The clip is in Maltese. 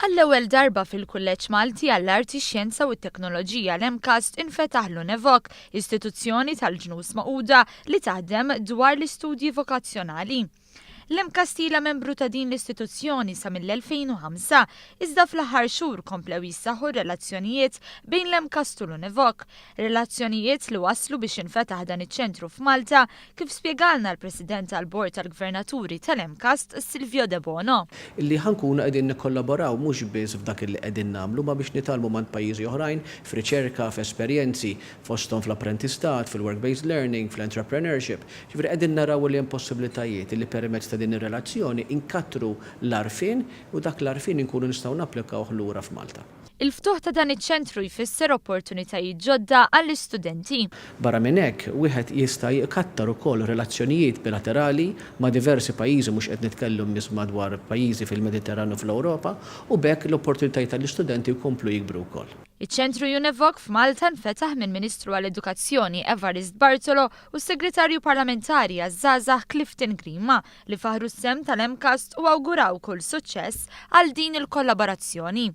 Għall-ewwel darba fil-Kulleġġ Malti għall-Arti, Xjenza u t-Teknoloġija l-MCAST infetaħ l-UNEVOC, istituzzjoni tal-Ġnus Magħquda li taħdem dwar l-istudji vokazzjonali. L-MCAST ilha membru ta' din l-istituzzjoni sa mill-2005, iżda fl-aħħar xhur komplew jissaħħu r-relazzjonijiet bejn l-MCAST u l-UNEVOC, relazzjonijiet li wasslu biex infetaħ dan iċ-ċentru f'Malta kif spjegalna l-President tal-Bord tal-Gvernaturi tal-MCAST, Silvio Debono. Li ħa nkunu qegħdin nikkollaboraw mhux biss f'dak li qegħdin nagħmlu ma biex nitgħallmu m'għand pajjiżi oħrajn f'riċerka, f'esperjenzi, fosthom fl-apprentistat, fil-work-based learning, fl-entrepreneurship. Ġifieri qegħdin naraw li hemm possibilitajiet li permezz ta' din ir-relazzjoni nkattru l-għarfien u dak l-għarfien inkunu nistgħu napplikawh lura f'Malta. Il-ftuħ ta' dan iċ-ċentru jfisser opportunitajiet ġodda għall-istudenti. Barra minn hekk, wieħed jista' jkattar ukoll relazzjonijiet bilaterali ma' diversi pajjiżi, mhux qed nitkellem biss madwar pajjiżi fil-Mediterran u fl-Ewropa, u b'hekk l-opportunitajiet għall-istudenti jkomplu jikbru wkoll. Iċ-Ċentru UNEVOC f'Malta nfetaħ mill-Ministru għall-Edukazzjoni Evarist Bartolo u s-Segretarju Parlamentari għaż-Żgħażagħ Clifton Grima li faħħru s-sehem tal-MCAST u awguraw kull suċċess għal din il-kollaborazzjoni.